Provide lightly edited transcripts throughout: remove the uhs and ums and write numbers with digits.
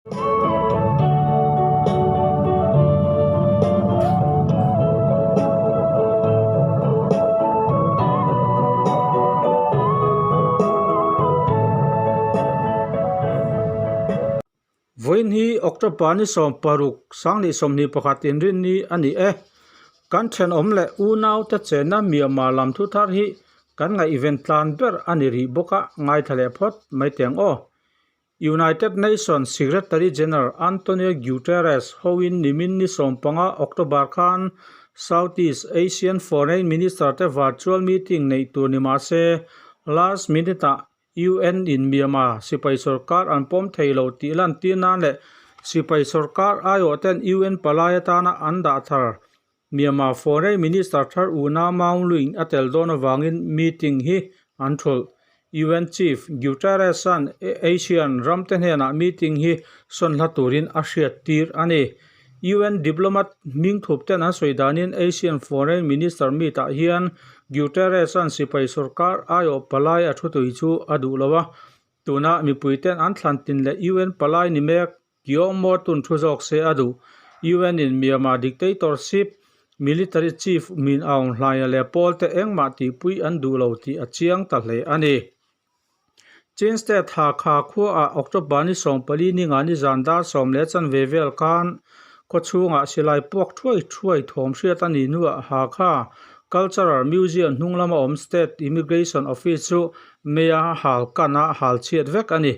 Vawiin hi October ni 16 2021 inrinni a ni e. Kan thenawm leh unaute chenna Myanmar lam thu thar hi kan ngaihven tlan ber a ni rih bawk a, ngaithla leh phawt mai teh ang aw. United Nations Secretary General Antonio Guterres hoin nimin ni 15 October khan Southeast Asian Foreign Minister te virtual meeting neih tur ni mah se, last minute-ah UN in Myanmar sipai sorkar an pawm thei lo tih lantir nan leh sipai sorkar aiawh ten UN palai atana an dah thar Myanmar Foreign Minister thar Una Maung Lwin a tel dawn avangin meeting hi an thulh. UN Chief Guterres-a'n Asian ramte hnenah meeting hi sawn hla turin a hriat tir a ni. UN diplomat hming thup ten an sawi danin Asian Foreign Minister meet-ah hian Guterres-a'n sipai sorkar aiawh palai a thu tui chu a duh lo a, tuna mipuiten an thlan tin leh UN palai ni mek Kyaw Moe Tun thu zawk se a duh. UN in Myanmar dictatorship military chief Min Aung Hlaing leh pawl te engmah tihpui an duh lo tih a chiang ta hle a ni. Chin State Hakha khuaah October ni 14 ni nga ni zan dar 10:15 vel khan khaw chhungah silai puak thuai thuai thawm hriat a nih hnuah Hakha Cultural Museum hnung lama awm State Immigration Office chu Meia hal kan a hal chhiat vek a ni.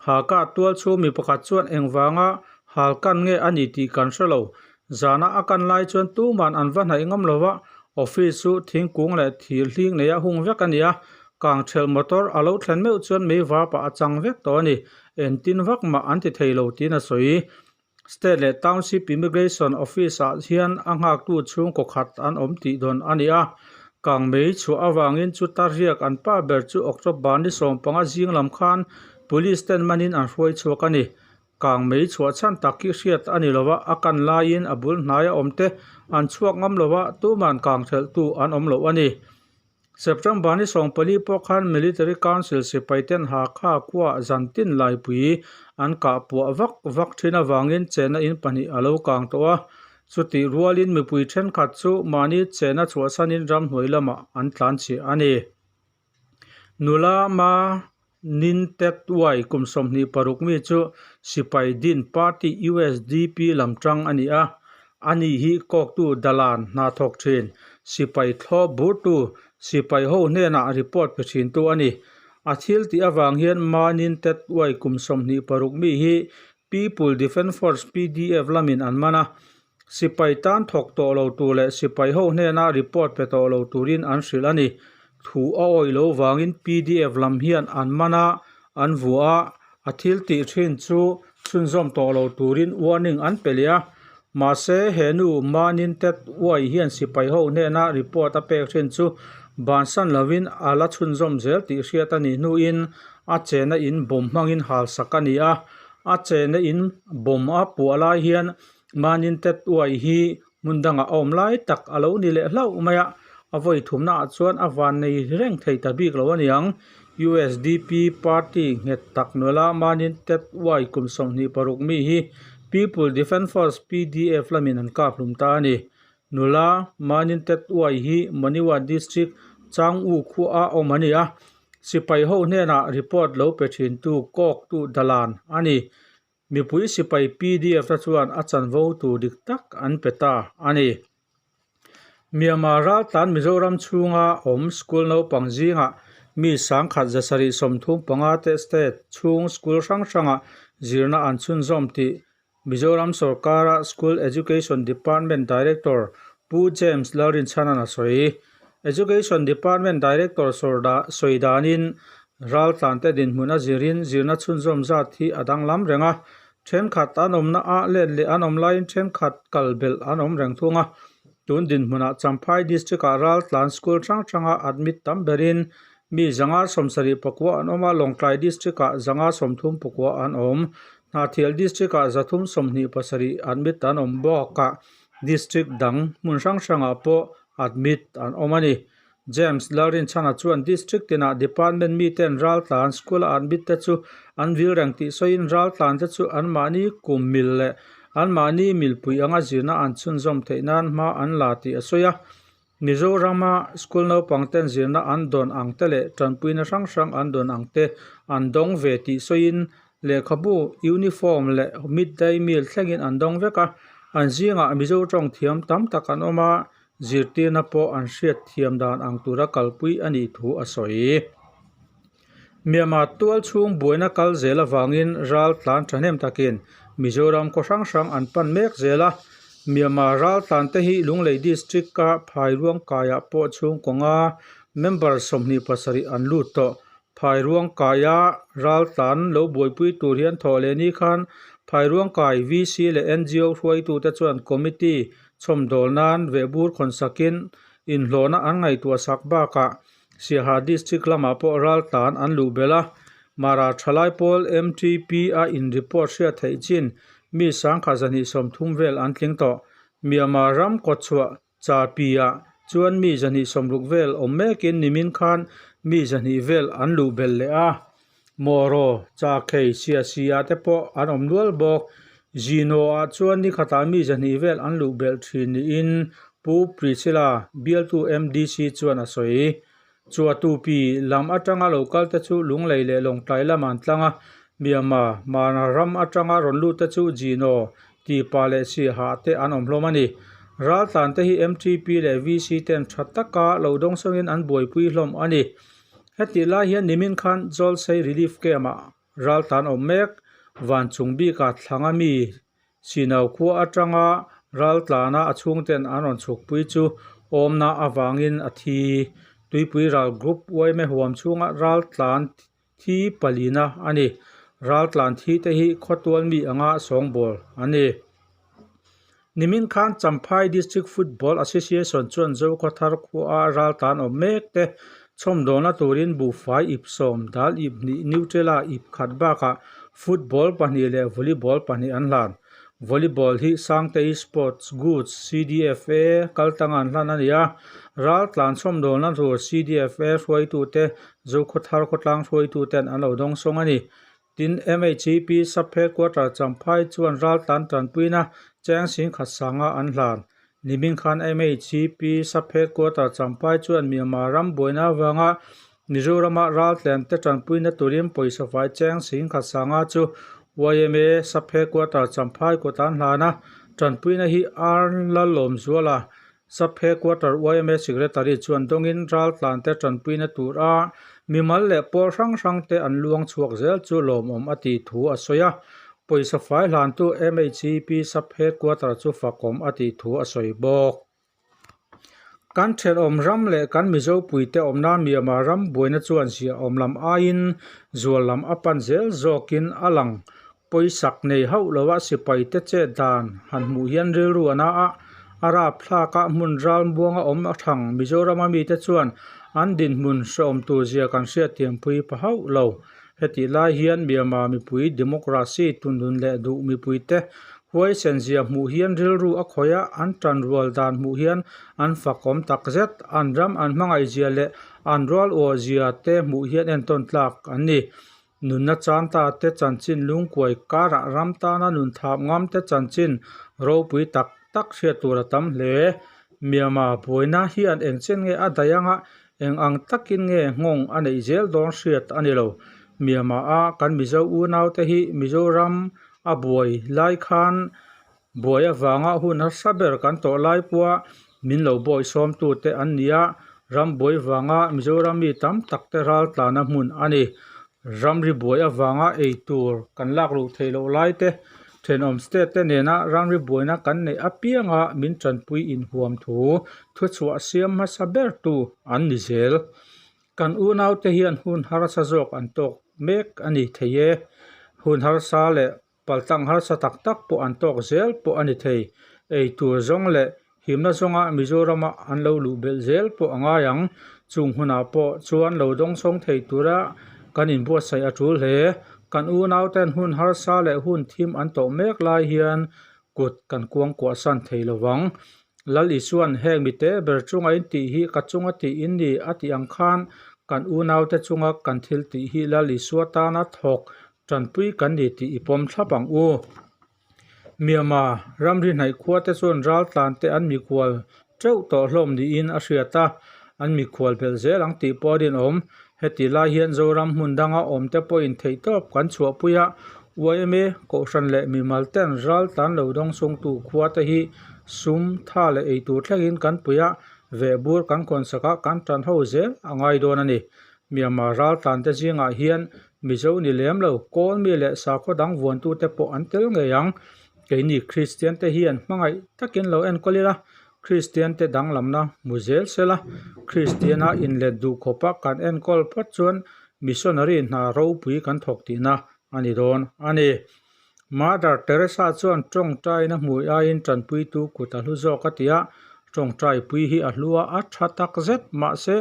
Hakha tual chu mi pakhat chuan engvanga hal kan nge a ni tih kan hre lo. Zana a kan lai chuan tuman an va hnaih ngam lo va, office chu thingkung leh thir hling neia hung vek a ni a, kang thelh motor a lo thlen meuh chuan mei varpah a chang vek tawh a ni. Entin vak mah an ti thei lo tiin a sawi. State leh Township Immigration Office-ah hian a nghaktu chhungkaw khat an awm tih dawn a ni a. Kangmei chhuah avangin chuta riak an pa ber chu October ni 15 zing lam khan Police ten manin an hruai chhuak a ni. Kangmei chhuah chhan tak hi hriat a ni lo a, a kan laiin a bul hnaia awmte an chhuak ngam lo a, tuman kang thelhtu an awm loh a ni. September ni 14 pawh khan Military Council sipai ten Hakha khua zantin laipui an kah puah vak vak thin avangin chena in pahnih a lo kang tawh a. Chutih rualin mipui thenkhat chu mahni chena chhuahsanin ramhnuai lamah an tlan chhiah a ni. Nula Ma Nin Tet Uai kum 26 mi chu sipai din party USDP lam tang a ni a. Ani hi kawktu Dalan hna thawk thin, sipai thlawp burtu, sipai ho hnenah report pe thintu a ni. A thil tih avang hian Ma Nin Tet Uai kum 26 mi hi People Defence Force, PDF, lamin an man a. Sipai tan thawk tawh lo tur leh sipai ho hnena report pe tawh lo turin an hrilh a ni. Thu a awih lo vangin PDF lam hian an man a, an vuah a, a thil tih thin chu chhunzawm tawh lo turin warning an pe leh a. Mahse, he nu Manin Tet Uai hian sipai ho hnena report a pek thin chu bansan lovin a la chhunzawm zel tih hriat a nih hnuin a chena in bomb hmangin halsak a ni a. A chena in bomb a puah lai hian Manin Tet Uai hi hmun dangah a awm lai tak a lo ni leh hlauh mai a, a vawi thumnaah chuan a van nei reng thei ta bik lo a niang. USDP party nghet tak nula Manin Tet Uai kum 26 mi hi People Defence Force, PDF, lamin an kap hlum ta a ni. Nula Manin Tet Uai hi Monywa District Changwu khua awm a ni a, sipai ho hnenah report lo pe thintu kawktu Dalan a ni. Mipui sipai PDF te chuan a chanvo tur dik tak an pe ta a ni. Myanmar raltlan Mizoram chhunga awm school naupang zingah mi sangkhat 735 te state chhung school hrang hrangah zirna an chhunzawm tih Mizoram sorkara School Education Department Director Pu James Lalrinchhana'n a sawi. Education Department Director sawi danin raltlante dinhmun a zirin zirna chhunzawm zat hi a danglam reng a, thenkhat an awmna ah let leh an awm laiin thenkhat kal belh an awm reng thung a. Tun dinhmunah Champhai District-ah raltlan school hrang hranga admit tam berin mi 174 an awm a, Lawngtlai District-ah 139 an awm. Hnahthial District-ah 327 admit an awm bawkah District dang hmun hrang hrangah pawh admit an awm a ni. James Lalrinchhana chuan District tinah Department miten raltlan school a admit te chu an vil reng tih sawiin raltlan te chu anmahni kum mil leh anmahni milpui anga zirna an chhunzawm theih nan hma an la tih a sawi a. Mizorama school naupang ten zirna an dawn ang te leh tanpuina hrang hrang an dawn ang te an dawng ve tih sawiin lehkhabu, uniform leh midday meal thlengin an dawng vek a. An zingah Mizo tawng thiam tam tak an awm a, zirtirna pawh an hriat thiam dan ang tura kalpui a nih thu a sawi. Myanmar tual chhung buaina kal zel avangin ral tlan thahnem takin Mizoram khaw hrang hrang an pan mek zel a. Myanmar ral tlan te hi Lunglei District a Phairuangkaiah pawh chhungkawnga member 27 an lut tawh. Phairuangkaia ral tlan lo buaipui tur hian thawh leh ni khan Phairuangkai VC leh NGO hruaitute chuan committee chhawmdawl nan vehbur khawnsakin inhlawhna an ngaihtuah sak bakah Siaha District lamah pawh raltlan an luh belh a, Mara thalai pawl MTP a in report hriat theih chin mi sangkhat 230 vel an tling tawh. Myanmar ram kawtchhuah Chapi ah chuan mi 260 vel awm mekin nimin khan mi 200 vel an luh belh leh a. Mawraw, Chakhei, Siasi ah te pawh an awm nual bawk. Zino ah chuan ni khatah mi 200 vel an luh belh thin niin Pu Priscilla, bialtu MDC chuan a sawi. Chuatupi lam atanga lo kal te chu Lunglei leh Lawngtlai lam an tlang a, Myanmar, Mana ram atanga rawn lut te chu Zino, Tipa leh Siaha te an awm hlawm a ni. Raltlan te hi MTP leh VC ten tha taka lo dawngsawngin an buaipui hlawm a ni. Hetih lai hian nimin khan Zawlsei Relief Camp-ah raltlan awm mek van chung bika thlanga mi Sinau khua atanga raltlana a chhungten an rawn chhukpui chu awmna avangin a thi. Tuipui ral Group uaime huam chhunga raltlan thi palina a ni. Raltlan thi te hi khawtual mi anga sawngbawl a ni. Nimin khan Champhai District Football Association chuan Zokhawthar khuaa raltlan awm mek te chhawmdawlna turin buhfai ip sawm, dal ip hnih, Nutella ip khat bakah football pahnih leh volleyball pahnih an hlan. Volleyball hi Sangtei Sports Goods CDFA kaltanga an hlan a ni a, raltlan chhawmdawlna tur CDFA hruaitute Zokhawthar khawtlang hruaituten an lo dawngsawng a ni. Tin, MHEP Sub-Headquarter Champhai chuan raltlan tanpuina cheng singkhat sanga an hlan. Nimin khan MHEP Sub-Headquarter Champhai chuan Myanmar ram buaina avanga Mizorama raltlen te tanpuina turin pawisa fai cheng singkhat sanga chu yma Sub-Headquarter Champhai kawt an hlan a, tanpuina hi Ar Lalawmzuala Sub-Headquarter yma Secretary chuan dawngin raltlante tanpuina tur a mimal leh pawl hrang hrangte an luang chhuak zel chu lawmawm a tih thu a sawi a. Pawisa fai hlantu MHEP Sub-Headquarter chu fakawm a tih thu a sawi bawk. Kan thenawm ram leh kan Mizo puite awmna Myanmar ram buaina chuan ziahawm lam aiin zual lam a pan zel zawkin a lang. Pawisak nei hauh loa sipaite chet dan han hmuh hian rilru a na a, a rapthlak a hmun ral muanga awm a thang Mizorama mite chuan an dinhmun hreawm tur zia kan hriatthiampui pha hauh lo. Hetih lai hian Myanmar mipui democracy tundun leh duh mipuite huaisen zia hmuh hian rilru a khawih a, an tanrual dan hmuh hian an fakawm takzet. An ram an hmangaih zia leh an rual uah zia te hmuh hian entawn tlak an ni. Nunna chanta te chanchin lungkuai karah ram tana nun thap ngam te chanchin ropui tak tak hriat tur a tam hle. Myanmar buaina hian eng chen nge a daih anga eng ang takin nge nghawng a neih zel dawn hriat a ni lo. Myanmar a kan Mizo unau te hi Mizoram a buai lai khan Buai avanga hun harsa ber kan tawh lai pawha min lo bawi sawmtute an ni a, ram buai vanga Mizoram mi tam tak te ral tlana hmun a ni. Ramri buai avanga ei tur kan lak luh theih loh lai te, thenawm state te nena ramri buaina kan neih apianga min tanpui inhuam thu thuchhuah siam hmasa bertu an ni zel. Kan unaute hian hun harsa zawk an tawk mek a ni thei e. Hun harsa leh Paltlang harsa tak tak pawh an tawk zel pawh a ni thei. Ei tur zawng leh himna zawnga Mizorama an lo luh belh zel pawh a ngai ang. Chung hunah pawh chuan lo dawngsawng thei tura kan inbuatsaih a tul hle. Kan unauten hun harsa leh hun thim an tawh mek lai hian kut kan kuangkuah san thei lovang. Lal Isua'n heng mite ber chunga in tih hi ka chunga tih in ni a tih ang khan kan unaute chunga kan thil tih hi Lal Isua tana thawk tanpui kan ni tih i pawm thlap ang u. Myanmar ramri hnaih khua te chuan raltlan te an mikhual teuh tawh hlawm niin a hriat a, an mikhual belh zel ang tih pawh a rinawm. Heti lai hian Zoram hmun danga awm te pawhin theihtawp kan chhuahpui a, yma, Kohhran leh mimal ten raltlan lo dawng sungtu khua te hi sum, tha leh eitur thlengin kan pui a, vehbur kan khawnsak a, kan tan ho zel a ngai dawn a ni. Myanmar raltlan te zingah hian Mizo ni lem lo, Kawl mi leh sakhaw dang vuantute pawh an tel ngei ang. Keini Kristian te hian hmangaih takin lo enkawl ila, Kristian te danglamna hmu zel sela, Kristiana inlet duh khawpa kan enkawl phawt chuan missionary hna ropui kan thawk tihna a ni dawn a ni. Mother Teresa chuan tawngtaina hmui aiin tanpuitu kut a hlu zawk a ti a, tawngtai pui hi a hlu a, a tha tak zet. Mahse,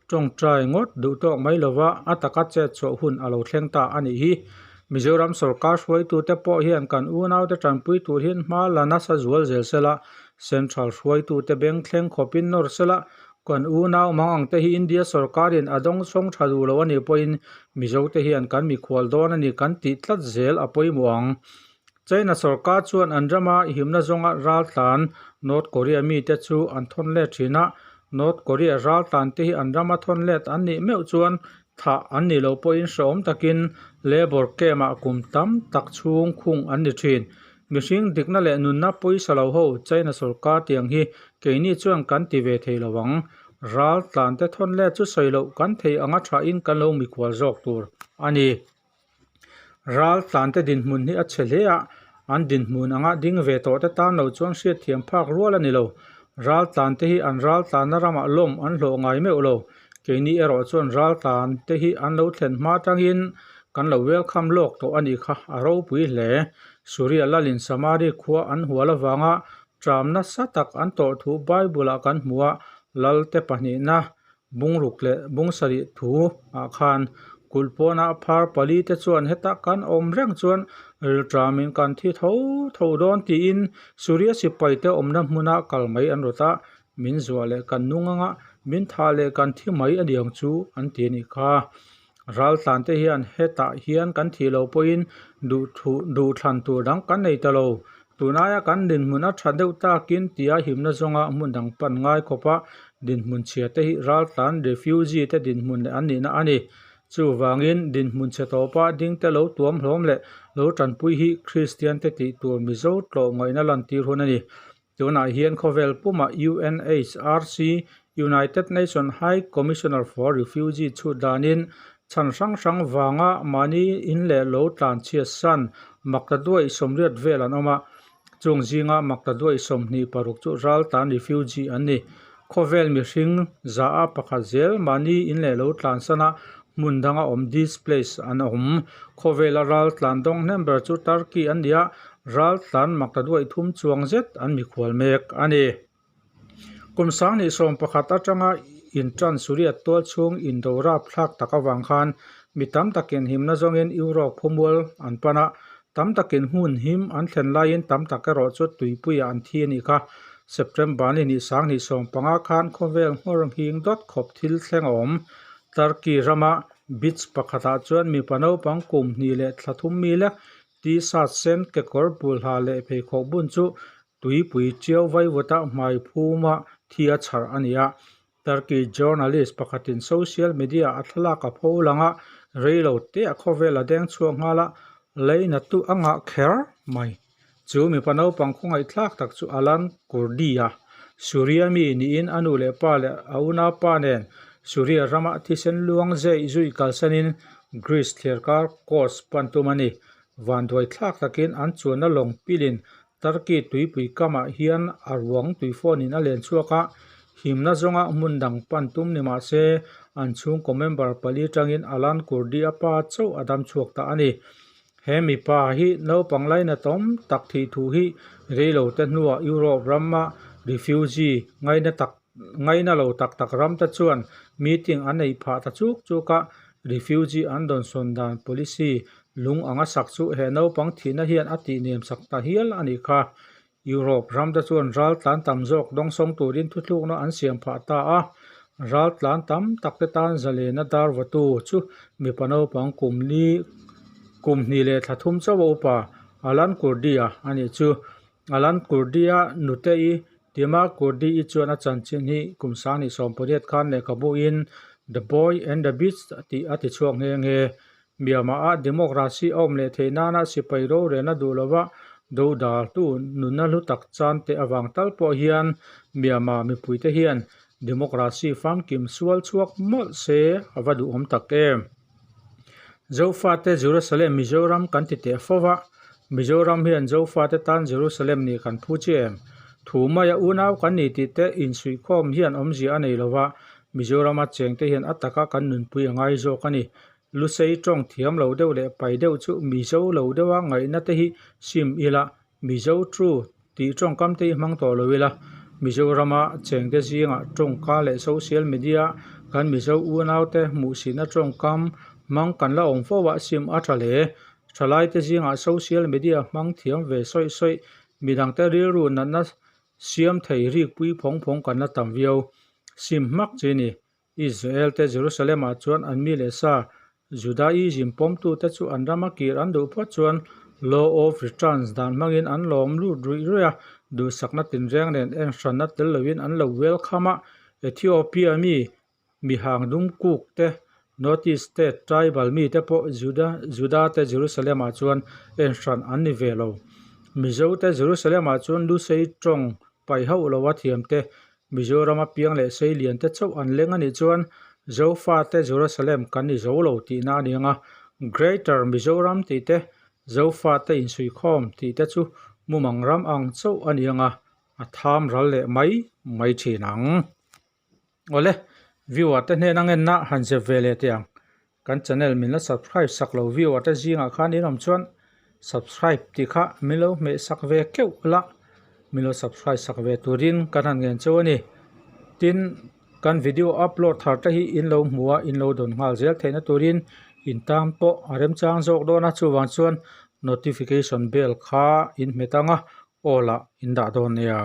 tawngtai ngawt duh tawk mai lova a taka chet chhuah hun a lo thleng ta a nih hi. Mizoram sorkar hruaitute pawh hian kan unaute tanpui tur hian hma la nasa zual zel sela, Central hruaitute beng thleng khawpin nawr sela, Kan unau mang ang te hi India sorkarin a dawng chhawng tha duh lo a nih pawhin Mizote hian kan mikhual dawn a ni kan tih tlat zel a pawimawh ang. China sorkar chuan an rama himna zawnga raltlan North Korea mite chu an thawn let thin a, North Korea raltlan te hi an rama thawn let an nih meuh chuan thah an nih loh pawhin hrehawm takin labour camp ah kum tam tak chhung khung an ni thin. Mihring dikna leh nunna pawisa lo ho China sorkar tiang hi keini chuan kan ti ve thei lo ang. Ral tlan te thawn let chu sawi loh kan thei anga thain kan lo mikhual zawk tur a ni. Ral tlan te dinhmun hi a chhe hle a, an dinhmun anga ding ve tawh te tan lo chuan hriatthiam phak rual a ni lo. Ral tlan te hi an ral tlanna ramah lawm an hlawh ngai meuh lo. Keini erawh chuan ral tlan te hi an lo thlen hma tangin kan lo welcome lawk tawh a nih kha a ropui hle. Suria lalin Samari khua an hual avanga ṭam nasa tak an tawh thu Bible-ah kan hmu a, Lalte pahnihna bungruk leh bungsarih thu ah khan kulh pawnah phar pali te chuan heta kan awm reng chuan rilṭamin kan thi tho tho dawn tiin Suria sipai te awmna hmuna kal mai an rawt a, min zuah leh kan nung anga min thah leh kan thi mai a niang chu an ti a nih kha. Raltlan te hian hetah hian kan thih loh pawhin duhthlan tur dang kan nei ta lo. Tunaia kan dinhmun a tha deuh takin tia himna zawnga hmun dang pan ngai khawpa dinhmun chhia te hi raltlan refugee te dinhmun leh an nihna a ni. Chuvangin dinhmun chhe tawpa ding te lo tuam hlawm leh lo tanpui hi Kristian te tih tur Mizo tlawh ngaihna lantir hun a ni. Tunah hian khawvel pumah UNHRC, United Nation High Commissioner for Refugee chhut danin chhan hrang hrang vanga mahni in leh lo tlan chhiat san makta duai sawmriat vel an awm a. Chung zinga makta duai 26 chu raltan refugee an ni. Khawvel mihring za a pakhat zel mahni in leh lo tlan sana hmun danga awm displace an awm. Khawvela ral tlan dawng hnem ber chu Turkey an ni a, ral tlan makta duai thum chuang zet an mikhual mek a ni. Kum 2011 atanga intan Suriat tual chhung indo rap thlak tak avang khan mi tam takin himna zawngin Europe khawmual an pan a, tam takin hmun him an thlen laiin tam tak erawh chu tuipuiah an thi a nih kha. September ni hnih 2015 khan khawvel nghawr nghing dawt khawp thil thleng a awm. Turkey rama beach pakhatah chuan mipa naupang kum hnih leh thla thum mi lek t-shirt sen kekawr bulha leh pheikhawk bun chu tuipui chiau vaivawta hmai phuma thi a chharh a ni a. Turkey journalist pakhatin social media a thlalak a pho lang a, reilo te a khawvel a deng chhuak nghal a, leina tu a ngah kher mai. Chu mipa naupang khawngaihthlak tak chu Alan Kurdi-a, Suria mi niin a nu leh pa leh a unaupa nen Suria rama thisen luang zeih zui kalsanin Greece thliarkar Kos pan tum a ni. Vanduaithlak takin an chuanna lawng pilin Turkey tuipui kamah hian a ruang tuifawnin a len chhuak a, himna zawnga hmun dang pan tum ni mah se an chhungkaw member pali tangin Alan Kurdi-a pa chauh a dam chhuak ta a ni. He mipa hi naupang lainatawm tak thih thu hi reilo te hnuah Europe rama refugee ngaina tak ngaina lo tak tak ram te chuan meeting an neih phah ta chuk chuk a, refugee an dawnsawn dan policy lung anga sak chu he naupang thihna hian a tih nem sak ta hial a nih kha. Europe ramte chuan ral tlan tam zawk dawngsawng turin thuthlukna an siam phah ta a. Ral tlan tam takte tan zalena dar vatu chu mipa naupang kum li kum hnih leh thla thum chauh a upa Alan Kurdi-a a nih chu. Alan Kurdi-a nute-i Tima Kurdi-i chuan a chanchin hi kum sanghnih sawmpariat khan lehkhabu-in The Boy and the Beast tih a ti chhuak nghe nghe. Myanmar-a democracy a awm leh theih nana sipai rorelna duh lova dodaltu nunna hlu tak chan te avang tal pawh hian Myanmar mipuite hian democracy famkim sual chhuak mawlh se a va duhawm tak em. Zofate Jerusalem Mizoram kan ti teh fo va, Mizoram hian Zofate tan Jerusalem nih kan phu chi em? Thu maia unau kan ni tih te insuihkhawm hian awmzia a nei lova, Mizorama chengte hian a taka kan nunpui a ngai zawk a ni. Lusei tawng thiam lo deuh leh pai deuh chu Mizo lo deuha ngaihna te hi sim ila, Mizo true tih tawngkam te hi hmang tawh lo ila, Mizorama chengte zingah tawngka leh social media kan Mizo unaute hmuhsihna tawngkam hmang kan la awm fo a, sim a tha hle. Thalaite zingah social media hmang thiam ve sawi sawi midangte rilru natna siam thei rikpui phawng phawng kan la tam viau. Sim hmak chi a ni. Israel te Jerusalem ah chuan an mi leh sa Judaism pawmtute chu an rama kir an duh phawt chuan Law of Returns dan hmangin an lawm lut ruih ruih a, duhsakna tinreng nen enhranna tel loin an lo welcome a. Ethiopia mi mihang dum kuk te, North East State tribal mi te pawh Juda Juda te Jerusalem ah chuan enhran an ni ve lo. Mizo te Jerusalem ah chuan Lusei tawng paih hauh lo a thiam te Mizorama piang leh seilian te chauh an leng a nih chuan Zofate Jerusalem kan ni zo lo tihna a ni ang a, Greater Mizoram tih te, Zofate insuihkhawm tih te chu mumang ram ang chauh a ni ang a, a tham ral leh mai mai thin ang. Awle, viewer te hnena ngenna han zep ve leh teh ang. Kan channel min la subscribe sak lo viewer te zingah khan in awm chuan subscribe tih kha min lo hmeh sak ve keuh la, min lo subscribe sak ve turin kan han ngen cheu a ni. Tin, kan video upload thar te hi in lo hmu a, in lo dawn nghal zel theihna turin in tan pawh a remchang zawk dawn a, chuvang chuan notification bell kha in hmet ang a, all ah in dah dawn nia.